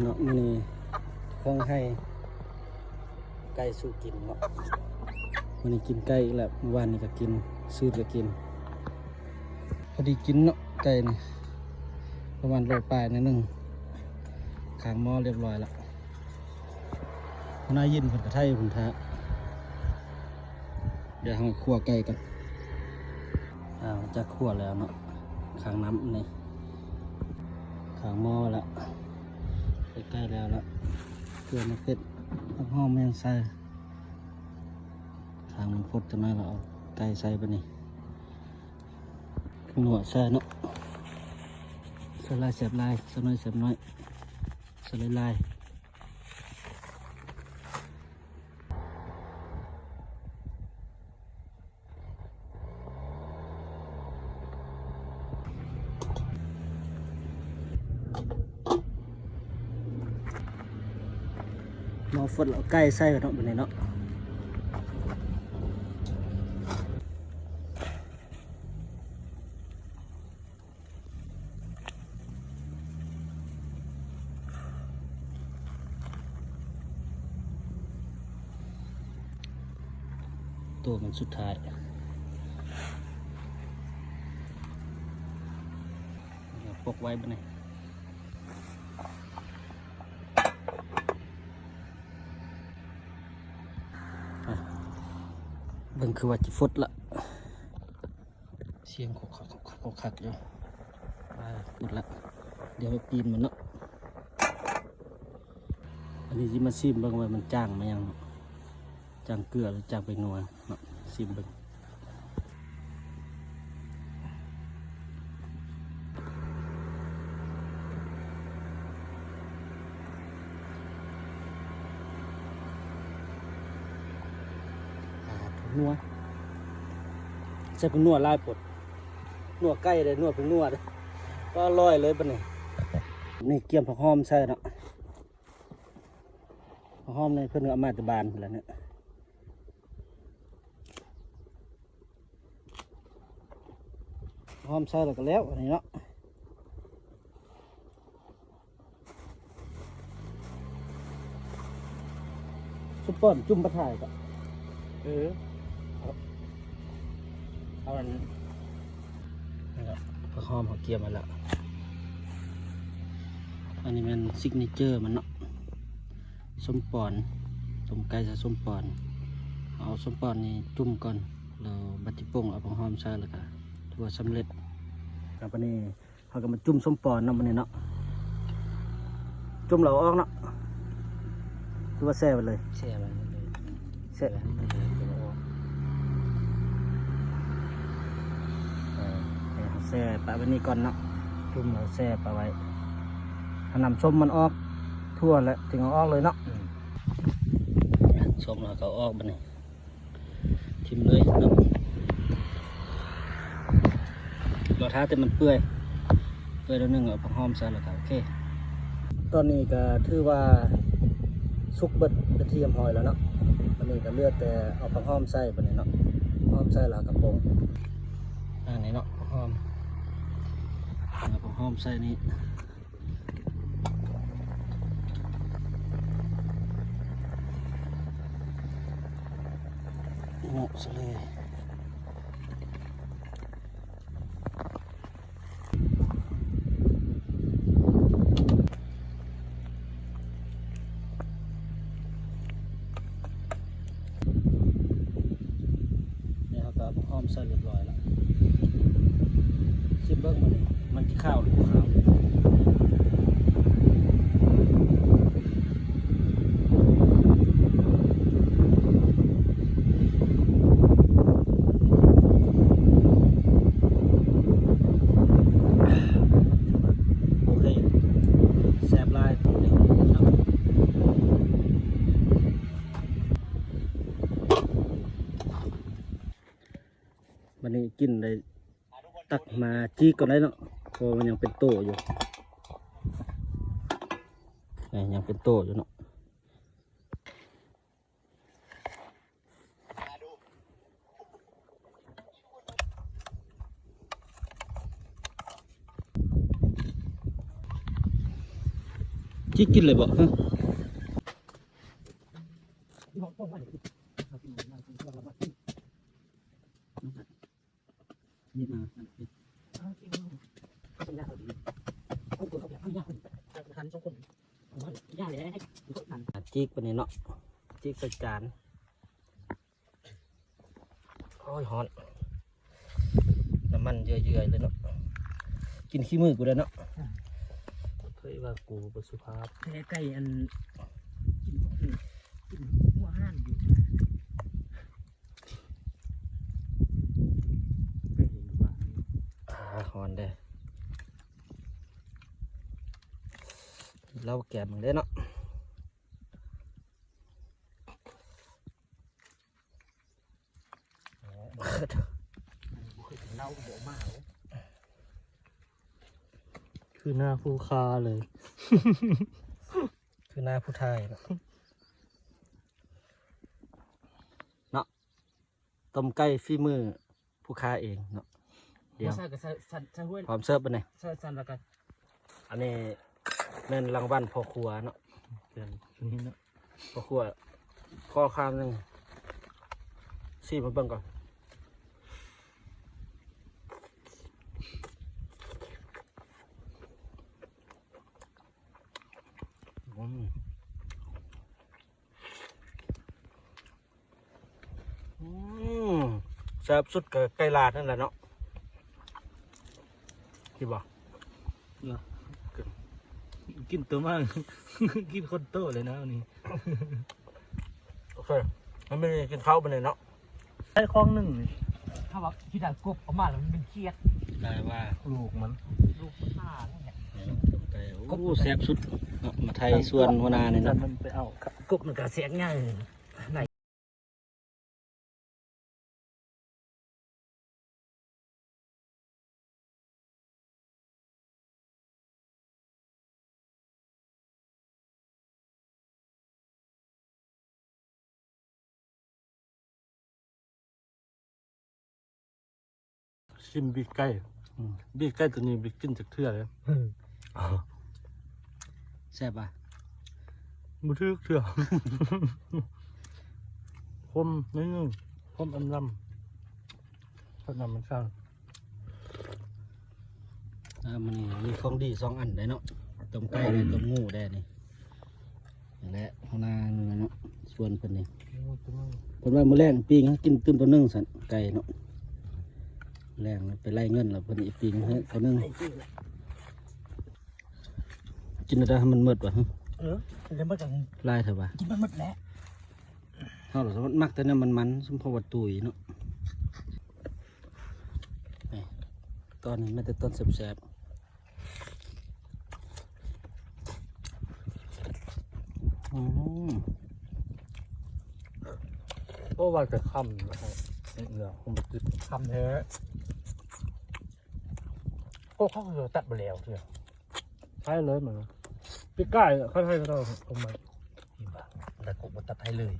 ເນາະ ມື້ນີ້ຂອງໄຮ່ໄກ່ສູ່ກິນເນາະ. ມື້ນີ້ກິນໄກ່ອີກແລ້ວ ມື້ວານນີ້ກໍກິນ ຊືດກໍກິນ. ພໍດີກິນເນາະ ໄກ່ນີ້ປະມານໂລປາຍໜ້ອຍໜຶ່ງ. ຄາງໝໍ້ລຽບຮ້ອຍລະ. ຫົວໜ້າຍິນເພິ່ນກໍໄຖພຸ້ນ ຖ້າ ດຽວເຮົາຂົ້ວໄກ່ກ່ອນ. ອ່າ ຈາກຂົ້ວແລ້ວເນາະ ຄາງນ້ຳນີ້ ຄາງໝໍ້ລະ ໃກ້ໆແລ້ວລະ. ເກືອ ໝາກເຜັດ ຫອມແມ່ນໃສ່ ຄາງມັນຟົດຈັກໜ້ອຍລະ ເອົາໄກ່ໃສ່ບາດນີ້. ນົວໃສ່ເນາະ ໃສ່ຫຼາຍແຊບຫຼາຍ ໃສ່ໜ້ອຍແຊບໜ້ອຍ ໃສ່ຫຼາຍໆ. ໝໍ້ຟົດແລ້ວ ເອົາໄກ່ໃສ່ເນາະ ບາດນີ້ເນາະ. ໂຕມັນສຸດທ້າຍ ປົກໄວ້ບາດນີ້. ອ່ະ ເບິ່ງຄືວ່າຈະຟົດລະ. ສຽງຄົກຄັກ ຄົກຄັກ ຄົກຄັກຢູ່. ອ່າ ໝົດລະ ດຽວໄປປີນມັນເນາະ. ອັນນີ້ຊິມາຊີມເບິ່ງວ່າມັນຈາງມາຫຍັງເນາະ ຈາງເກືອ ຫຼື ຈາງແປ້ງນົວເນາະ ຊີມເບິ່ງ. ອ່າ ນົວ ໃສ່ຜົງນົວຫຼາຍໂພດ ນົວໄກ່ເດ້ ນົວຜົງນົວເດ້ ກໍອະລ່ອຍເລີຍບາດນີ້. ນີ້ກຽມຜັກຫອມໃສ່ເນາະ ຜັກຫອມນີ້ເພິ່ນເອົາມາແຕ່ບ້ານພຸ້ນລະເນາະ. ຫອມໃສ່ແລ້ວກໍແລ້ວ ອັນນີ້ເນາະ. ຊຸບປ່ອນຈຸ່ມປາຖ່າຍກໍ ເອີ ເອົາ ເອົາອັນ ນີ້ກໍຜັກຫອມເຮົາກຽມໄວ້ແລ້ວ. ອັນນີ້ແມ່ນຊິກເນເຈີມັນເນາະ ສົ້ມປ່ອນ ຕົ້ມໄກ່ໃສ່ສົ້ມປ່ອນ. ເອົາສົ້ມປ່ອນນີ້ຈຸ່ມກ່ອນ ແລ້ວບັດຊິປຸງເອົາຜັກຫອມໃສ່ ແລ້ວກໍຖືວ່າສຳເລັດ. ແລ້ວບາດນີ້ເຮົາກໍມາຈຸ່ມສົ້ມປ່ອນເນາະ ບາດນີ້ເນາະ ຈຸ່ມແລ້ວເອົາອອກເນາະ ຫຼືວ່າແຊ່ໄວ້ເລີຍ? ແຊ່ໄວ້ເລີຍ ແຊ່ ເອີ ໃຫ້ເຮົາແຊ່ປະໄວ້ນີ້ກ່ອນເນາະ ຈຸ່ມແລ້ວແຊ່ປະໄວ້ ໃຫ້ນ້ຳສົ້ມມັນອອກທົ່ວແລ້ວຈຶ່ງເອົາອອກເລີຍເນາະ. ອືມ ສົ້ມແລ້ວກໍເອົາອອກບາດນີ້ ຖິ້ມເລີຍເນາະ ລໍຖ້າແຕ່ມັນເປື່ອຍ ເປື່ອຍແລ້ວໜຶ້ງເອົາຜັກຫອມໃສ່ແລ້ວກໍໂອເຄ. ຕອນນີ້ກໍຖືວ່າສຸກເບິດເປັນທີ່ຮຽບຮ້ອຍແລ້ວເນາະ ບາດນີ້ກໍເຫຼືອແຕ່ເອົາຜັກຫອມໃສ່ບາດນີ້ເນາະ ຫອມໃສ່ແລ້ວກໍປົງ. ອັນນີ້ເນາະ ຜັກຫອມ ເອົາຜັກຫອມໃສ່ນີ້. ເນາະ ສະເລຍ ນີ້ເຮົາກໍຫອມໃສ່ຮຽບຮ້ອຍແລ້ວ ຊິເບິ່ງມັນ ມັນຊິຂາວຫຼືບໍ່ຂາວ. ໂອເຄ ແຊບຫຼາຍເນາະ. ບັດນີ້ກິນໄດ້ ຕັກມາຈີກກ່ອນໄດ້ເນາະ ເພາະວ່າມັນຍັງເປັນໂຕຢູ່ ເອີ ຍັງເປັນໂຕຢູ່ເນາະ. ເ ຈິກກິນເລີຍບໍ່? ຮະ? ຈິກປານນີ້ເນາະ ຈິກໃສ່ຈານ. ໂອ້ຍ ຮ້ອນ ນ້ຳມັນເຍືອຍໆເລີຍເນາະ ກິນຂີ້ມືກູໄດ້ເນາະ. ເຄີຍວ່າກູບໍ່ສຸພາບ ແທ້ໄກ່ອັນ ກິນ ກິນຫົວຫານຢູ່ ໄກ່ເຫັນວ່າ ອ່າ ຮ້ອນເດ້ ເຫຼົ້າແກມເບິ່ງເດ້ເນາະ. ບໍ່ເຄີຍກິນເຫຼົ້າ ບໍ່ເອົາມາເອົາ ຄືໜ້າຜູ້ຄ້າເລີຍ ຄືໜ້າຜູ້ຖ່າຍເນາະ ເນາະ. ຕົ້ມໄກ່ຝີມືຜູ້ຄ້າເອງເນາະ. ດຽວ ບໍ່ໃສ່ກໍໃສ່ ໃສ່ ໃສ່ຫ້ວຍ ພ້ອມເສີບປານນີ້ ໃສ່ຊັ້ນແລ້ວກໍ ອັນນີ້ແມ່ນລາງວັນພໍ່ຄົວເນາະ ເປັນນີ້ເນາະ ພໍ່ຄົວ ຂໍຄຳໜຶ່ງ ຊີມໃຫ້ເບິ່ງກ່ອນ. ອືມ ອືມ ແຊບສຸດກໍໄກ່ລາດນັ້ນແຫຼະເນາະ ຄິດບໍ່? ເນາະ ກິນໂຕມາກ ກິນຄົນໂຕເລີຍນະນີ້. ໂອເຄ ມັນມີກິນເຂົ້າບາດນີ້ເນາະ ໄດ້ຄອງໜຶ່ງນີ້ ຖ້າວ່າທີ່ໄດ້ກົບອອກມາແລ້ວມັນເປັນຂຽດ ໄດ້ວ່າລູກມັນ ລູກມັນຫາແຫຼະ ໄກ່ ໂອ້ ແຊບສຸດເນາະ ມາໄທສວນຫົວໜ້ານີ້ເນາະ ມັນໄປເອົາ ກົບມັນກະແຊກໃຫຍ່. ຊິມປີກໄກ່ ອືມ ປີກໄກ່ໂຕນີ້ບໍ່ກິນຈັກເທື່ອເລີຍ ອືມ ແຊບຫວາ? ບໍ່ຖືກເທື່ອ ຄົມໜ້ອຍໜຶ່ງ ຄົມອຳລຳ ເພາະນ້ຳມັນຊາ ອ່າ ມື້ນີ້ມີຂອງດີສອງອັນໄດ໋ເນາະ ຕົ້ມໄກ່ ອືມ ແລະ ຕົ້ມງູໄດ໋ນີ້ ນີ້ແຫຼະ ຫົວໜ້າເນາະ ສວນເພິ່ນນີ້ ເພິ່ນວ່າມື້ແລງປີ້ງໃຫ້ກິນຕື່ມໂຕໜຶ່ງຊັ້ນ ໄກ່ເນາະ ແລງໄປໄລ່ເງິນແລ້ວເພິ່ນອີກປີ້ງໃຫ້ໂຕໜຶ່ງ. ກິນໄດ້ໃຫ້ມັນໝົດຫວາ? ເອີ ກິນໄດ້ໝົດ ຫຼາຍແທ້ຫວາ? ກິນໄດ້ໝົດແຫຼະ ເຮົາລະມັກແຕ່ແນວມັນໆ ສົມພໍວ່າຕຸ້ຍເນາະ. ນີ້ ຕອນນີ້ມີແຕ່ຕອນແຊບໆ. ອືມ ໂອ້ ວ່າແຕ່ຄ່ຳ ເຫຼືອຄົງບໍ່ກິນ ຄ່ຳແທ້. ໂອ້ ເຂົາຄືຕັດບໍ່ແລ້ວເທື່ອ ໃຊ້ເລີຍມັນ ປີກາຍເຂົາໃຫ້ເຂົາເອົາມາ ແຕ່ກູບໍ່ຕັດໃຫ້ເລີຍ.